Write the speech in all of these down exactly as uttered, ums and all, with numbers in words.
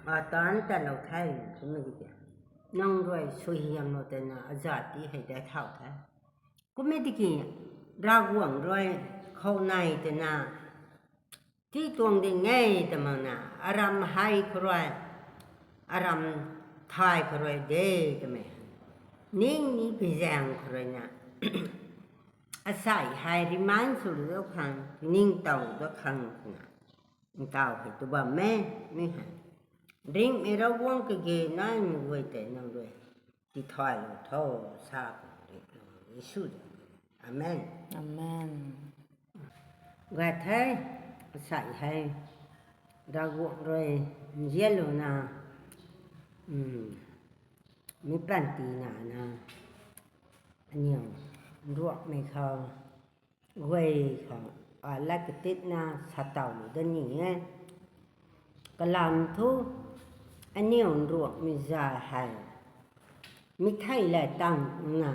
Atan talou the, kummei tiki nang rui suaihiamlou twna azat ti hei dai thau the. Kummei tiki Ravguangc rui khou nai twna ti tuang ding e twmei na, aram hei khou rui, aram thay khou rui de twmei ning ni pi zaeng khou rui na, asei hei remind sw lu da khang, ningtow da khang twna, ntaw hei tu bam e, mi hei. Ringhmei Ravguangc kage naimei guay tei nang rui tithaylou tho, sa khou ringhmei Jisu de. Amen. Amen. Gay the, asei hei Ravguangc rui nzianlouna, mi panty nana, aniw nruanghmei khou guay khou, a, lat katitna sa tawlou da ni e. Kalam thu, aniw nruanghmei zay hei mi thei la tangna,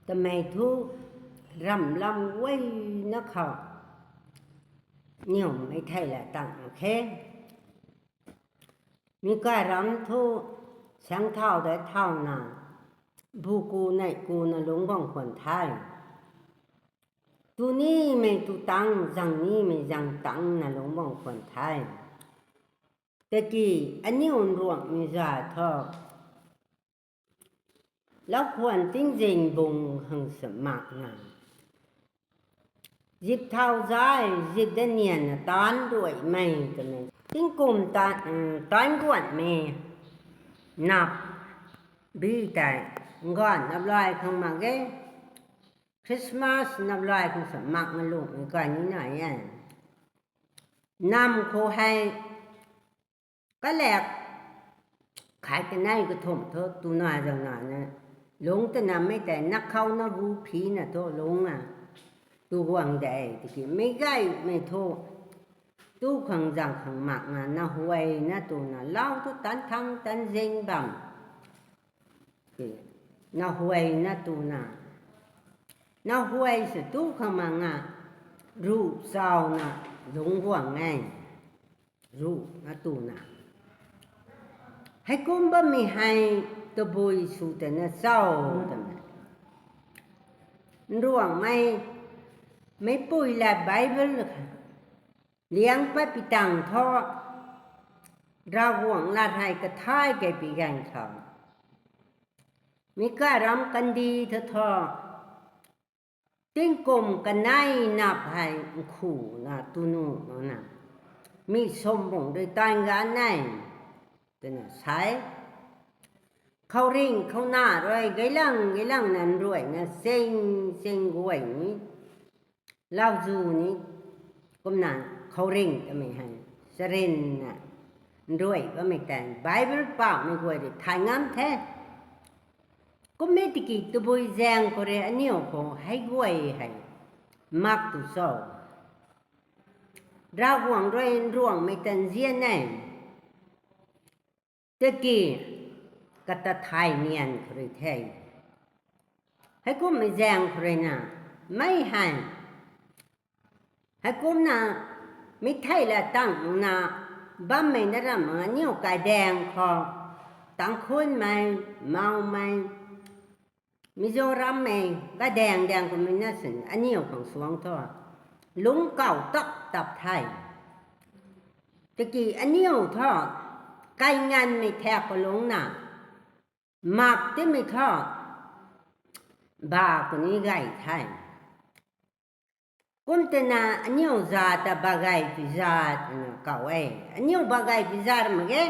tamei thu ramlam guayna khou niwmei thei la tang mak khe. Mi kairam thu saeng thau de thauna, bu ku nei kuna lungc bam khwan the. Tu nimei tu tang, zang nimei zang tangna lungc bam khwan the. Tiki aniw nruanghmei zay thu lau khwan tingzing bung khang sa makna, zip thau zay, zip da nianna taanc ruaimei twmei, tingkum ta, taanc guanhmei nap bi tei, nganv nap lay khang mak ge, Christmas nap lay khang sa makna lumei kani nai e. Nam khou hei kalak khai kanei kathumh thu twna zangna na, lungc twna mei tei nakhou na gu phina thu lungc a, tu guang de, tiki meic gaymei thu tu khang zang khang makna, nahuayna twna lau thu tan thang tan zing bam. Nahuayna twna, nahuay sw tu khang makna, ruh chauna lungc guang e. Ruhna twna, heikum bammei hei tabui sw tana chau twmei, nruanghmei, meicpui la Bible liang pat pi tang thu, Ravguangc lat hei kathay kei pi ganv khou, mi kairam kandih thu thu, tingkum kanei nap hei nkhuna tunu na, mi sum bung rui tan ganv e twna sa e. Khouringh khouna rui gaylang gaylangna nruaina ching ching guay ni, lauzu ni, kumna khouringh twmei hei charynna nruai bammei tei Bible pahmei guay rui thay ngam the. Kummei tiki tabui zaeng khou rui aniw khou hei guay hei mak tu cho? Ravguangc rui nruanghmei tan zian e. Tiki kata thay nian khou rui the. Heikumhmei zaeng khou rui na, mei hei, heikumna, mi thei la tangna bammei na ram mak aniw kaidaeng khou, Tangkhulmei, Maomei, Mizorammei, kadaeng daeng khou mei na sin aniw khang suang thu, lungc kau tap tap the. Tiki aniw thu, kai nganvmei thak khou lungcna, mak timei thu, ba khou ni gay the. Kum twna aniw zat ta bagay pi zat twna kau e. Aniw bagay pi zat mak ge.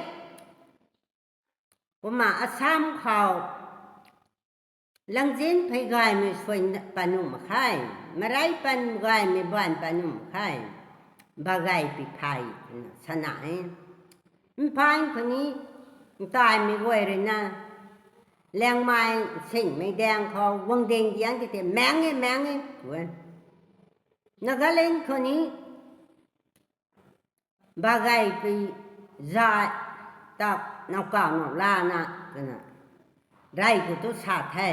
Kumna Assam khou, langzin phey gaymei suai pat nuh mak khe, marei pat gaymei baanv pat nuh mak khe, bagay pi phey twna sana e. Mphai khou ni, ntaimei guay rui na, Liangmei singmei daeng khou guang ding diang ti tei, maeng e, maeng e, tu e. Nagaland khou ni, bagay pi zat tak nowkaw now lana twna, rey khou tu sa the.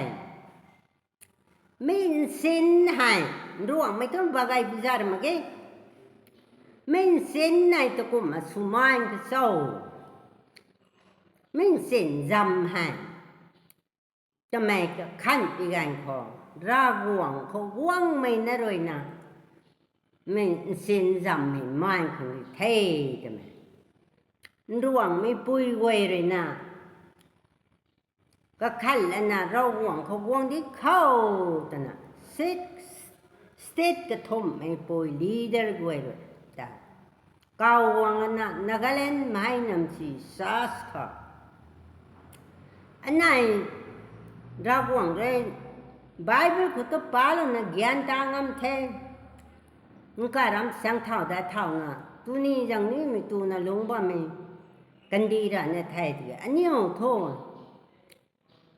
Mi nsin hei, nruanghmei tu bagay pi zat mak ge. Mi nsin nei ta kumna swmaan ka cho. Mi nsin zam hei. Tamei kakhan pi ganv khou, Ravguangc khou guangmei na ruina, mi nsin zammei maan khang rui the tamei. Nruanghmeipui guay ruina, kakhan lana Ravguangc khou guang di khou twna, state kathumhmeipui leader guay rui ta kaw guang lana Nagaland mei nam si church khou. Anei Ravguangc rui Bible khou ta palouna gyan ta ngam the. Nkaram sang thau dai thauna, tuni zang nimei tuna lungc bammei kandih rana the tiki, aniu thu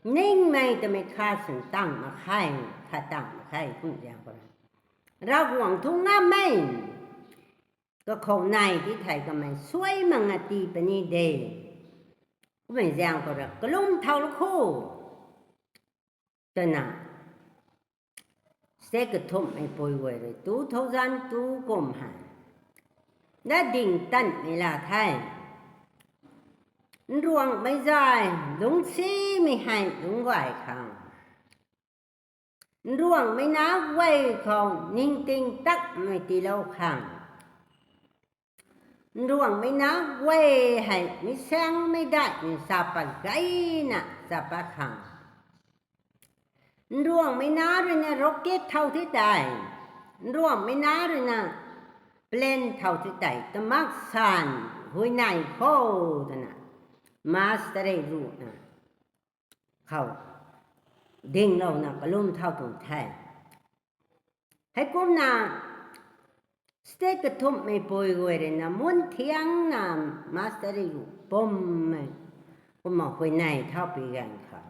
ningmei tamei kha sin tang mak khe, kha tang mak khe kum ziang khou rui, Ravguangc thu ngammei kakhou nai ti thei kamei suai mak nga ti puni de. Kummei ziang khou rui kalum thau lu kho twna, state kathumhmeipui guay rui two thousand two kum hei na ding tanmei la the. Nruanghmei zay lungcsimei hei lungc gay khang, nruanghmei na guay khou ningting takmei tiilou khang, nruanghmei na guay hei mi saengmei daihmei sa pat gayna sa pat khang, nruanghmei na ruina rocket thau thi tei, nruanghmei na ruina plane thau thi tei, tamak san huayney khou twna, master rui ruhna khou dinglouna kalum thau tuang the. Heikumna state kathumhmeipui guay ruina mun thiangna master rui ruh pummei, kumna huayney thau pi ganv khou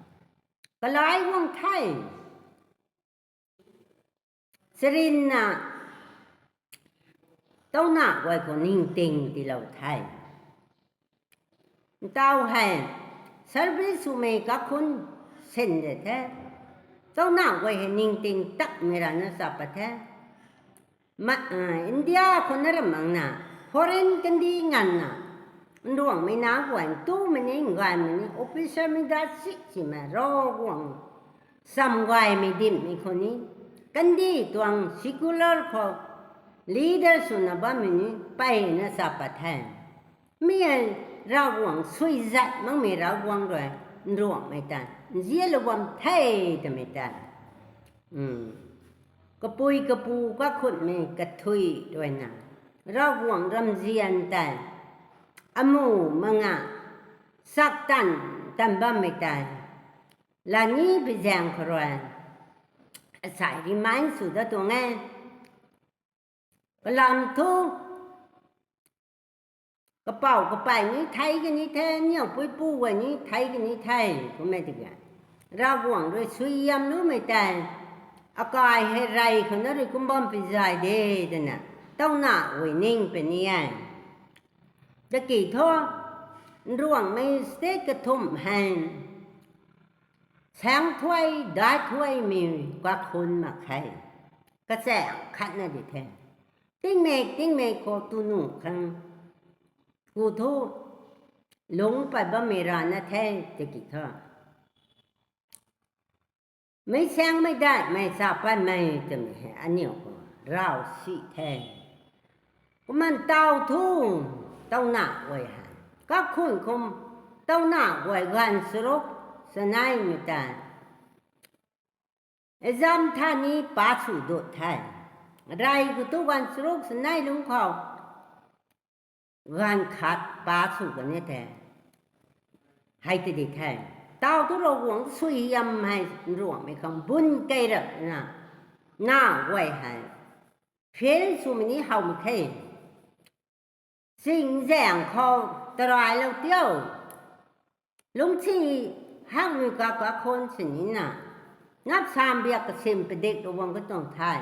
kalai guang the. Charynna tauna guay khou ningting tiilou the. Ntau hei service swmei kakhun sin de the. Tauna guay hei ningting takmei rana sa pat the. Ma, ah, India khou na ramangna, foreign kandih nganvna, nruanghmei na guay ntumei ni, ngaymei ni, officer mei da si simei, Ravguangc cham gaymei dimmei khou ni, kandih tuang secular khou leader swna bammei ni mpeyna sa pat the. Mi hei Ravguangc suizat makmei Ravguangc rui nruanghmei ta nzianlou bam the twmei ta, kapui kapu kakhunmei kathui ruina, Ravguangc ramzian tei amu manga sak tan tan bammei tei lani pi zaeng khou rui asei remind sw dat tuang e. Kalam thu kapouc kapey ni thei kani the, niawpuipu guay ni thei kani the, kummei tiki Ravguangc rui suaihiamloumei tei akai hei rey khou na rui kum bam pi zay de twna tauna guay ning puni e. Tiki thu, nruanghmei state kathumh hei saeng thuay, daic thuaymei kakhun mak khe. Kachaeng khatna di the. Tingmei, tingmei khou tu nuh khang ku thu lungc pat bammei rana the tiki thu, meic saengmei daihmei sa patmei twmei hei aniu khou rav si the. Kumna ntaw thu, tauna guay hei kakhun khum, tauna guay ganv charuk chaneimei tei exam tha ni pass sw dut the. Rey khou tu ganv charuk chanei lungc khou ganv khat pass sw kani the. Hei tidi the. Ntaw thu Ravguangc suaihiam hei nruanghmei khang bun key rana, na guay hei fail swmei ni how mak khe. Ching zaeng khou tarailou tiu. Lungcsi hakmei ka kakhun sinina, nap sam biak kasim padiklou guang katuang the.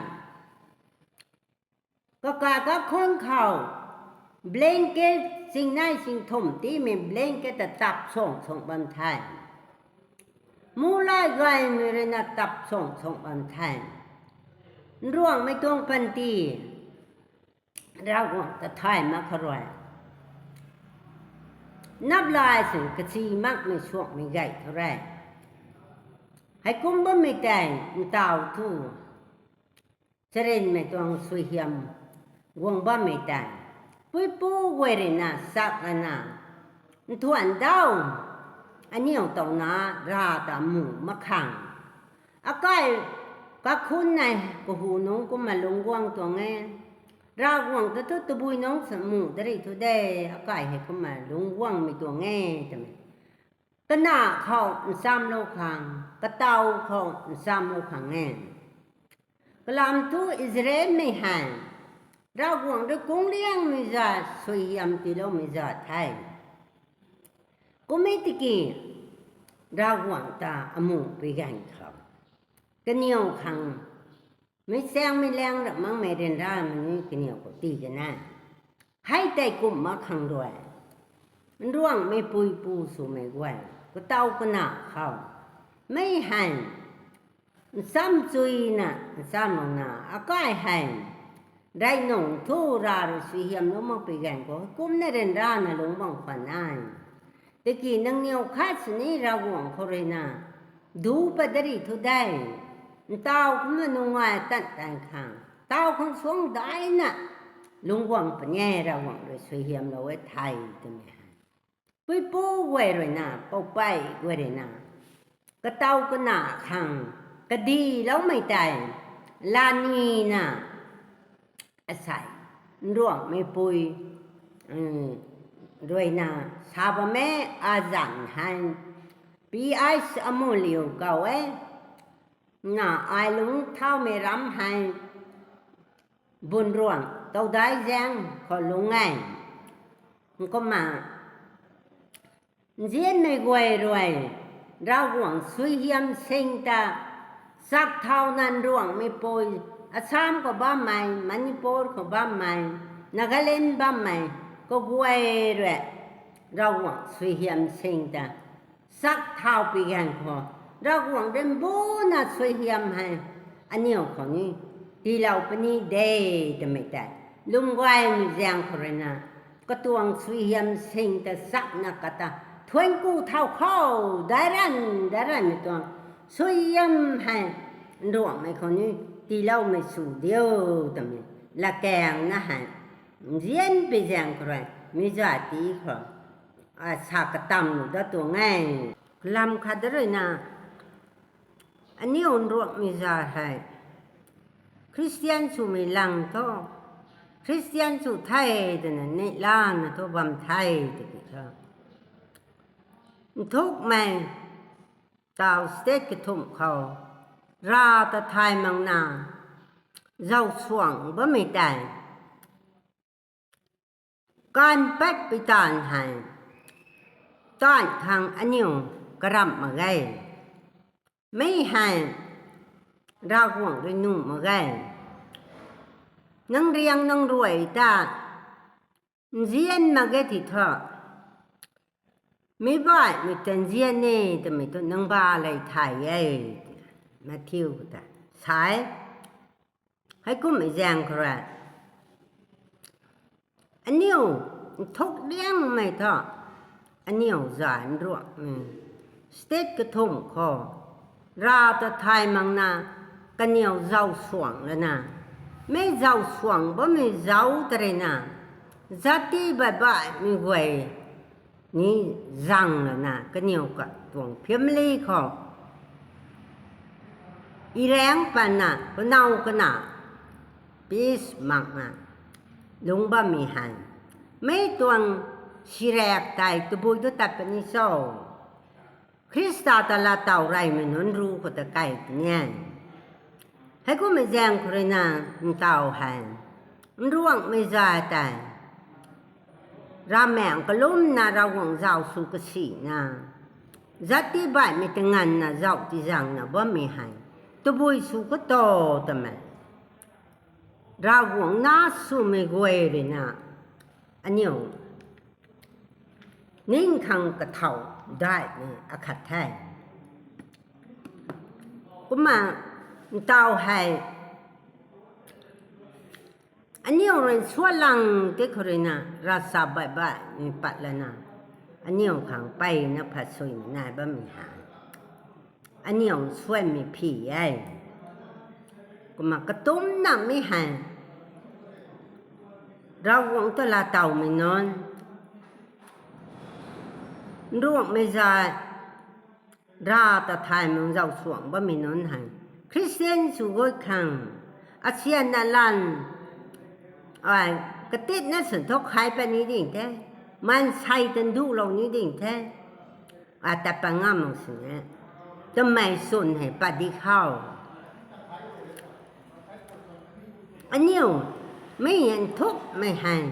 Kakai kakhun khou blanket, chingnei chingthumh tiimei blanket ta tap suang suang bam the. Mulay gaymei ruina tap suang suang bam the. Nruanghmei tuang panty Ravguangc ta thay mak khou rui, nap lay sin kachi makmei suakmei gay khou rui, heikum bammei tei ntaw thu, charynmei tuang suaihiam guang bammei tei, puipu guay rui na sak lana, nthuan dau, aniw tow na Rav ta amu mak khang, akai kakhun nei kahu nungc kumna lungc guang tuang e. Ravguangc ta thu tabui nungc sa mu dari thu de, akai hei kumna lungc guangmei tuang e twmei. Kana khou nchamlou khang, kataw khou nchamlou khang e. Kalam thu Israelmei hei Ravguangc rui kung liangmei zat suaihiam tiiloumei zat the. Kum e tiki, Ravguangc ta amu pui ganv khou, kaniw khang, meic chaengmei laeng ra makmei ryanramei ni kaniw khou tii kan e. Hei tei kumh mak khang rui, nruanghmei puipu swmei guay, kataw kana khou, mei hei ncham chuina nchamlouna, akai hei rey nungc thu Rav rui suaihiamlou makpui ganv khou kumna ryanrana lungc bam khwan e. Tiki nangniw khat sini Ravguangc khou rui na du pat dari thu de, ntaw kumna nungai tat tan khang, taw khang suang daina lungc guang puni e, Ravguangc rui suaihiamlou e the twmei hei. Puipu guay rui na, poupey guay rui na, kataw kana khang, kadiloumei tei, lanina, asei, nruanghmei pui, rui na, sa bam e, azanc hei, P H Amuliu kaw e, na ai lungc thaumei ram hei, bun ruang towdai zaeng khou lungc e. Kumna, nzianmei guay rui, Ravguangc suaihiam sing ta, sak thauna nruanghmei pui, Assam khou bammei, Manipur khou bammei, Nagaland bammei, kaguay rui, Ravguangc suaihiam sing ta, sak thau pui ganv khou, Ravguangc rui mbuna suaihiam hei, aniw khou ni, tiilou puni de, twmei tei, lwm guaymei zaeng khou rui na, katuang suaihiam sing ta sakna kata, thuanc ku thau khou, daic ranv, daic ranvmei tuang, suaihiam hei, nruanghmei khou ni, tiiloumei sw diu, twmei, latkaeng na hei, nzianpui zaeng khou rui, mi zati khou, a, sa katam nu dat tuang e. Lam khat da rui na, aniw nruanghmei zat hei, Christian swmei lang thu, Christian sw the twna neihlana thu bam the tiki thu, nthukmei, taw state kathumh khou, Rav ta thay makna, zau suang bammei tei, kan patpui taanv hei, taanv khang aniw karamh mak ge. Mei hei, Ravguangc rui nuh mak ge. Nang riang nang ruai ta, nzian mak ge ti thu, mi baihmei ta nzian e twmei thu nang ba lei thay e, Matthew ta sa e. Heikummei zaeng khou rui, aniw nthuk liangmei thu, aniw zan ruakmei, state kathumh khou, Rav ta thay makna, kaniw zau suang lana, mei zau suang bammei zau ta rui na, zati baih baihmei guay ni zang lana, kaniw katuang family khou, iraeng patna, kanow kana, peace makna, lungc bammei hei, mei tuang siraek tei tabui tu tat puni cho? Khrista ta laatow reymei nunc ru khou ta kai puni e. Heikummei zaeng khou rui na, ntaw hei, nruanghmei zat tei, ravmaengc kalumna Ravguangc zau sw kasina, zati baihmei ta nganvna zauh tizangna bammei hei, tabui sw khou ta twmei, Ravguangc na swmei guay rui na, aniw ning khang kathau daihmei akhat the. Kumna ntaw hei, Aniu rui suanlang tei khou ruina ravchap baih baihmei pat lana, aniu khang mpeyna phatsuimei nai bammei hei aniu suanmei phi e. Kumna katumnamei hei Ravguangc ta laatowmei nunc, nruanghmei zat, rav ta thay mak zauc suang bammei nunc hei Khristian sw gut khang, asianna lan, ai, katitna swn thuk khay pat ni ding the, maansei ta nduhlou ni ding the, ata pat ngam mak sini e twmei swn hei pat di khou, aniu mei nthukmei hei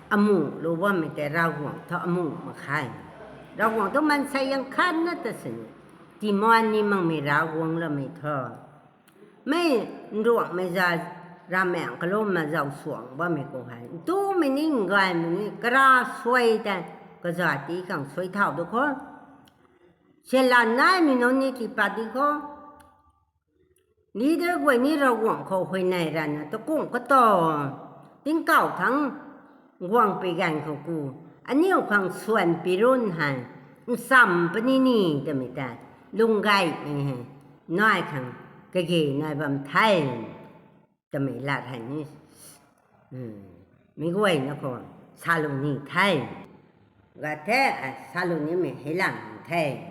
amuh lou bammei tei Ravguangc thu amuh mak khe. Ravguangc thu maansei yang khatna ta sini tiimaan ni makmei Ravguangc loumei thu, mei nruanghmei zat, ravmaengc kalumna zauc suang bammei khou hei ntumei ni ngaymei ni kara suai tei, kazat ti khang suai thau du khou, sianlan naimei nunc ni tii pat di khou, leader guay ni Ravguangc khou huayney rana takumh kata, tingkauh thangc guang pui ganv khou ku, aniu khang suan pi run hei ncham puni ni twmei ta lung gaymei hei nai khang kage nai bam the twmei lat hei ni meic guayna khou salou ni the. Ga the, salou nimei hei lang the.